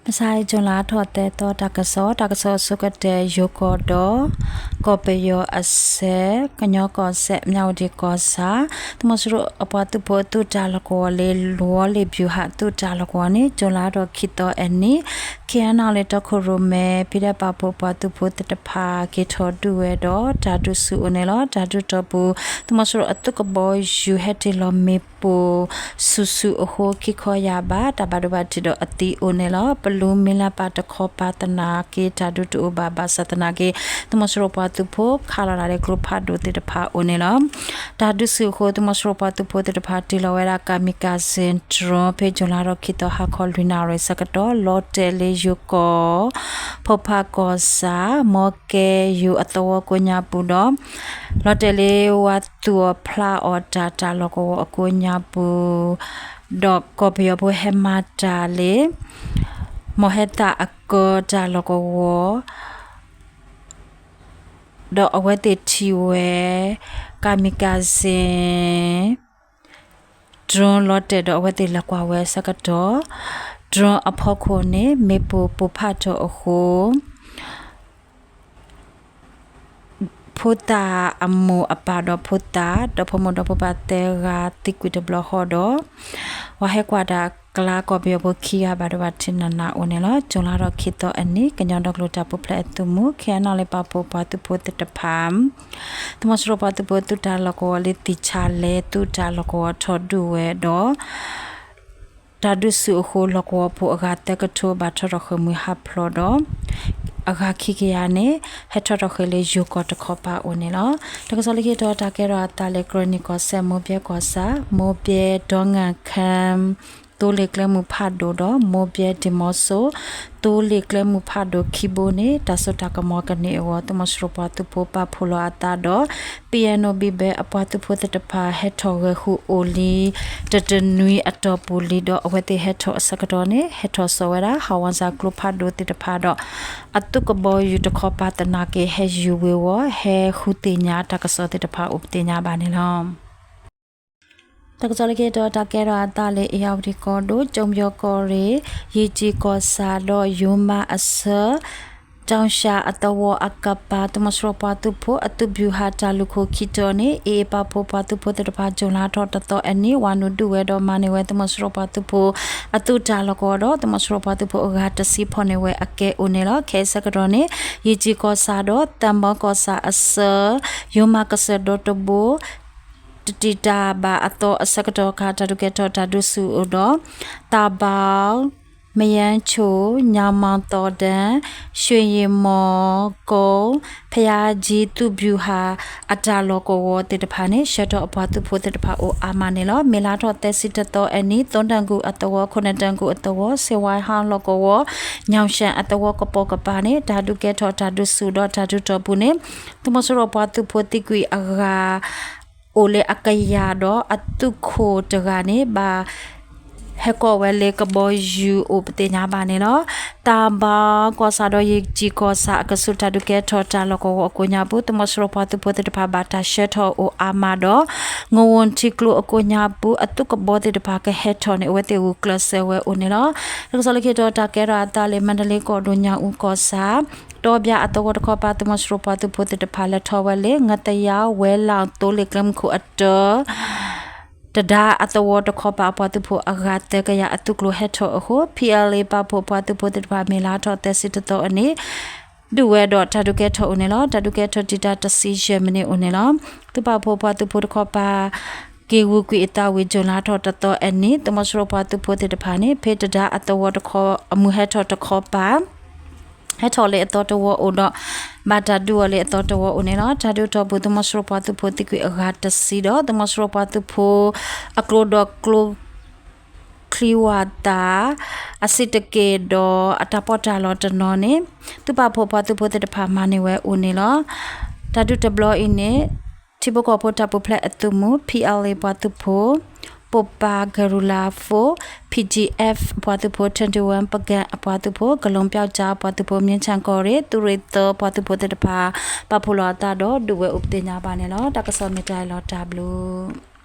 မဆါအံၤ ကၠူၤလါထီၣ်သၢသီ တၢ်ကစီၣ်, တၢ်ကစီၣ်အဆိကတၢၢ် ယိၤကီၢ်ဒီး ကီၢ်ပယီၤအစဲး ကညီကီၢ်စဲၣ် မၠၣ်ဝတံၣ်ကီၢ်ဆၣ် သုးမီၤစိရိၤအပှၤသုးဖိအသုးတၢ်လီၢ်ကဝီၤလၢ ဝီလ့ၣ်ဘျူၤဟၣ် သုးတၢ်လီၢ်ကဝီၤန့ၣ် ကၠူၤလါထီၣ်ခံသီအနံၤ ခ့ၣ်အဲၣ်နီၣ်လ့ၣ်တီခိၣ်ရိၣ်မဲ ဖံးဒဲးပာ်ဖှိၣ်ပှၤသုးဖိသ့ၣ်တဖၣ် က့ၤထီၣ်ဒုးဝဲဒီး တၢ်ဒုးဆူၣ်အိၣ်န့ၣ်လီၤ. တၢ်ဒုးတီၢ်ပူၤ သုးမီၤစိရိၤအသုးကဘီယူၤဟဲတ့ၢ်လီၤမ့ၣ်ပိၢ် ဆူၣ်ဆူၣ်အဃိ ခံခီယၢ်ဘး တၢ်ဘၣ်ဒိဘၣ်ထံးဒီးအသံအိၣ်န့ၣ်လီၤ. ပလူမ့လၢပၢ်တခီပၤသနာ်က့ တၢ်ဒုးတအိၣ်ဘၣ် ဘၣ်ဆၣ်သနာ်က့ သုးမီၤစိရိၤပှၤသုးဖိခးလီၤတၢ်လၢကျိဖးဒိၣ်သ့ၣ်တဖၣ်အိၣ်န့ၣ်လီၤ. တၢ်ဒုးဆူၣ်အဃိ သုးမီၤစိရိၤပှၤသုးဖိသ့ၣ်တဖၣ် တ့ၢ်လီၤဝဲဒၣ် kamikaze drone ဖဲကၠူၤလါထီၣ်ခံသီ ဟါခီလွံၢ်နၣ်ရံၣ်ဆၢကတီၢ် လီၤတဲာ်လၢယိၤကီၢ် ဖိဖးကီၢ်ဆၣ် မီကဲယိၤအသဝီကိးညါပူၤဒီး လီၤတဲာ်လၢဝၤသူၣ်အီၤဖျးအီၣ်တၢ် တၢ်လီၢ်ကဝီၤအကိးညါပူၤ ဒီးကီၢ်ပယီၤဖိဟဲမၤတၢ်လၢ မီၢ်ဟဲသၣ်အကၢတၢ်လီၢ်ကဝီၤ ဒီးအဝဲသ့ၣ်ထံၣ်ဝဲ kamikaze drone လီၤတဲာ်ဒီးအဝဲသ့ၣ်လဲၤကွၢ်ဝဲအဆၢကတီၢ် drone အဖီခိၣ်န့ၣ် မ့ၣ်ပိၢ်ပိၢ်ဖးထီၣ်အဃိ ဖိသၣ်အမိၢ်အပၢ်ဒီးဖိသၣ် ဒီဖိမိၢ်ဒီဖိပၢ်သၢဂၤသံကွံာ်တဘျီဃီဒီး ပှၤဟဲကွၢ်တၢ်ကျါကီၢ်ပယီၤဖိခံဂၤဘၣ်ဒိဘၣ်ထံးနးနးအိၣ်န့ၣ်လီၤ. ကၠူၤလါထီၣ်ခံသီအနံၤ ကညီဒီကလုာ်တၢ်ပူၤဖျဲးအသုးမုၢ် ခ့ၣ်အဲၣ်နီၣ်လ့ၣ်ပာ်ဖှိၣ်ပှၤသုးဖိသ့ၣ်တဖၣ် သုးမီၤစိရိၤပှၤသုးဖိသုးတၢ်လီၢ်ကဝီၤလၢ သံၣ်ဆါလဲ သုးတၢ်လီၢ်ကဝီၤထီၣ်ဒုးဝဲဒီး တၢ်ဒုးဆူၣ်အဃိ လီၢ်ကဝီၤဖိအဂၤသၢကထိဘၣ်ထီၣ်ထီၣ်ဃ့ၢ်မှံဟးဖျိးဒီး အဂၤခံကယၤန့ၣ် ဟဲထီၣ်ထီၣ်ဃ့ၢ်လၢယိၤကီၢ်တခီပၤအိၣ်န့ၣ်လီၤ. တၢ်ကစီၣ်လၢခံတီၤ တၢ်ကဲထီၣ်အသးလၢ ကရၢနံၣ်ကီၢ်စဲၣ် မိၢ်ဘဲကီၢ်ဆၣ် မိၢ်ဘဲဒီဂၣ်ခၢၣ် သိလ့ၣ်ကျဲမုၢ်ဖးဒိၣ်ဒီး မိၢ်ဘဲဒံၣ်မီၤစိ သိလ့ၣ်ကျဲမုၢ်ဖးဒိၣ်ခံဘိန့ၣ် တၢ်စိတၢ်ကမီၤကန့ၢ်အဂီၢ် သုးမီၤစိရိၤပှၤသုးဖိပာ်ဖှိၣ်လီၤအသးဒီး ပံၣ်အဲၣ်နိၣ်ဘံၣ်ဘဲအပှၤသုးဖိသ့ၣ်တဖၣ် ဟဲထီၣ်ဂဲၤဃုာ်အိၣ်လံ တတနွံအတီၢ်ပူၤလံဒီး အဝဲသ့ၣ်ဟဲထီၣ်အဆၢကတီၢ်န့ၣ် ဟဲထီၣ်စိာ်ဝဲဒၣ် ဟးဝီၣ်စၣ်ကျိဖးဒိၣ်သ့ၣ်တဖၣ်ဒီး အသုးကဘီယူၤတခီပၤသနာ်က့ ဟဲယူၤဝ့ၤဝီၤ ဟဲဃုသ့ၣ်ညါတၢ်ကစီၣ်သ့ၣ်တဖၣ်အိၣ်ပသ့ၣ်ညါဘၣ်န့ၣ်လီၤ. တၢ်ကစီၣ်လၢခံတီၤ တၢ်ကဲထီၣ်အသးလၢ အ့ၣ်ယၣ်ဝတံၣ်ကီၢ်ဒိၣ် ကၠိဘယီကီၢ်ရ့ၣ် ယ့ၣ်ကၠံၣ်ကီၢ်ဆၣ်ဒီးယိၤမးအဆၢ ကၠီၣ်ၡၣ်အသဝီအကပၤ သုးမီၤစိရိၤပှၤသုးဖိအသုးဘျူၤဟၣ်တၢ်လူၢ်ခိၣ်ခံတီၤန့ၣ် အ့ၣ်အ့ၣ်ပာ်ဖှိၣ်ပှၤသုးဖိသ့ၣ်တဖၣ် ကၠူၤလါထီၣ်တသီအနံၤ ဝၤနုာ်ဒုးဝဲဒီးမၤန့ၢ်ဝဲ သုးမီၤစိရိၤပှၤသုးဖိအသုးတၢ်လီၢ်ကဝီၤဒီး သုးမီၤစိရိၤပှၤသုးဖိအဂၤတဆံဖီၣ်န့ၢ်ဝဲအကဲအိၣ်န့ၣ်လီၤ. ခဲအံၤဆၢကတီၢ်န့ၣ် ယ့ၣ်ကၠံၣ်ကီၢ်ဆၣ်ဒီး သၢမီကီၢ်ဆၣ်အဆၢ ယိၤမးကစၢၢ်ဒီတဘိ တတံာ်တာ်ဘၣ်အသီအဆၢကတီၢ်အခါ တၢ်ဒုးကဲထီၣ်တၢ်ဒုးဆူၣ်အိၣ်ဒီး သးဘီ မယၢ်ဆိၣ် ညၣ်မီၣ်သီဒၢၣ် ရွှ့ၣ်ယံၣ်မီၢ်ကိၣ် ဖယါကၠံ သုးဘျူၤဟၣ်အတၢ်လီၢ်ကဝီၤသ့ၣ်တဖၣ်န့ၣ် ဆှၢထီၣ်အပှၤသုးဖိသ့ၣ်တဖၣ်အိၣ်အါမးန့ၣ်လီၤ. မ့ၢ်လါထီၣ်သၢဆံတသီအနံၤ သိဒၢၣ်ကူၣ်အသဝီ ခိၣ်နၢၣ်ဒၢၣ်ကူၣ်အသဝီ စ့ဝါဟီလီၢ်ကဝီၤ ညၣ်ၡၣ်အသဝီကပိာ်ကပၤန့ၣ် တၢ်ဒုးကဲထီၣ်တၢ်ဒုးဆူၣ်ဒီးတၢ်ဒုးတီၢ်ပူၤန့ၣ် သုးမီၤစိရိၤပှၤသုးဖိသံကွံာ်အဂၤ အိၣ်လၢအကယၤဒီးအသုးခိၣ်တဂၤန့ၣ် ဘၣ်ဟဲကိးဝဲလၢကဘီယူၤအိၣ်ပသ့ၣ်ညါဘၣ်န့ၣ်လီၤ. သးဘီကီၢ်ဆၣ်ဒီးယ့ၣ်ကၠံၣ်ကီၢ်ဆၣ်အကဆူးတၢ်ဒုးကဲထီၣ်တၢ်လီၢ်ကဝီၤအကိးညါပူၤ သုးမီၤစိရိၤပှၤသုးဖိသ့ၣ်တဖၣ်ဘၣ်တၢ်ဆှၢထီၣ်အိၣ်အါမးဒီး ငဝီၤထံကျိအကိးညါပူၤ အသုးကဘီသ့ၣ်တဖၣ်ကဟဲထီၣ်န့ၣ် အဝဲသ့ၣ်ဂုာ်ကျဲးစၢးဝဲအိၣ်န့ၣ်လီၤ. တၢ်ကစီၣ်လၢခံတီၤ တၢ်ကဲထီၣ်အသးလၢ မါဒလ့ကီၢ်ဒိၣ် ညၣ်အူကီၢ်ဆၣ် တီဘျါအသဝီတခီပၤ သုးမီၤစိရိၤပှၤသုးဖိသ့ၣ်တဖၣ်လဲၤထီၣ်ဝဲလၢ ငသယါ ဝဲလီၤ သိလ့ၣ်ကျဲမုၢ်ခိၣ်အတၢ တဒါအသဝီတခီပၤ အပှၤသုးဖိအဂၤသၢကယၤအသုးကျိၤဟဲထီၣ်အဃိ ဖံးအၣ်လ့ၣ် ပာ်ဖှိၣ်ပှၤသုးဖိသ့ၣ်တဖၣ် မ့ၢ်လါထီၣ်သၢဆံတသီအနံၤ ဒုးဝဲဒီးတၢ်ဒုးကဲထီၣ်အိၣ်န့ၣ်လီၤ. တၢ်ဒုးကဲထီၣ်တံာ်တာ်တဆံယဲၢ်မံးနံးအိၣ်န့ၣ်လီၤ. သုးပာ်ဖှိၣ်ပှၤသုးဖိတခီပၤ က့ၤဂုာ်ကွံာ်အသးဝံၤ ကၠူၤလါထီၣ်တသီအနံၤ သုးမီၤစိရိၤပှၤသုးဖိသ့ၣ်တဖၣ်န့ၣ် ဖဲတဒါအသဝီတခီ အမုၢ်ဟဲထီၣ်တခီပၤ ဟဲထီၣ်လၢအသီတဝီအိၣ်ဒီး ဘၣ်တၢ်ဒုးအီၤလၢအသီတဝီအိၣ်န့ၣ်လီၤ. တၢ်ဒုးတီၢ်ပူၤ သုးမီၤစိရိၤပှၤသုးဖိသံကွံာ်အဂၤတဆံဒီး သုးမီၤစိရိၤပှၤသုးဖိ အကျိဒီးကျိ ချံဝၣ်သၣ် အစံးတက့ၢ်ဒီး အတၢ်ပီးတၢ်လီတနီၤန့ၣ် သုးပာ်ဖှိၣ်ပှၤသုးဖိသ့ၣ်တဖၣ်မၤန့ၢ်ဝဲအိၣ်န့ၣ်လီၤ. တၢ်ဒုးတဘျီအံၤန့ၣ် ထံဖိကီၢ်ဖိတၢ်ပူၤဖျဲးအသုးမုၢ် ဖံးအၣ်လ့ၣ်ပှၤသုးဖိ ပိၢ်ပၢ် guerrilla force, P G F အပှၤသုးဖိ twenty-one ပကၣ်အပှၤသုးဖိ ကလူးပျီကၠါအပှၤသုးဖိ မြင်းခြံကီၢ်ရ့ၣ် သုးရ့ၣ်သၢပှၤသုးဖိသ့ၣ်တဖၣ် ပာ်ဖှိၣ်လီၤအသးဒီး ဒုးဝဲအိၣ်ပသ့ၣ်ညါဘၣ်န့ၣ်လီၤ. တၢ်ကစီၣ်မ့ၢ်တၢ်အံၤလီၤ တၢ်ဘျုး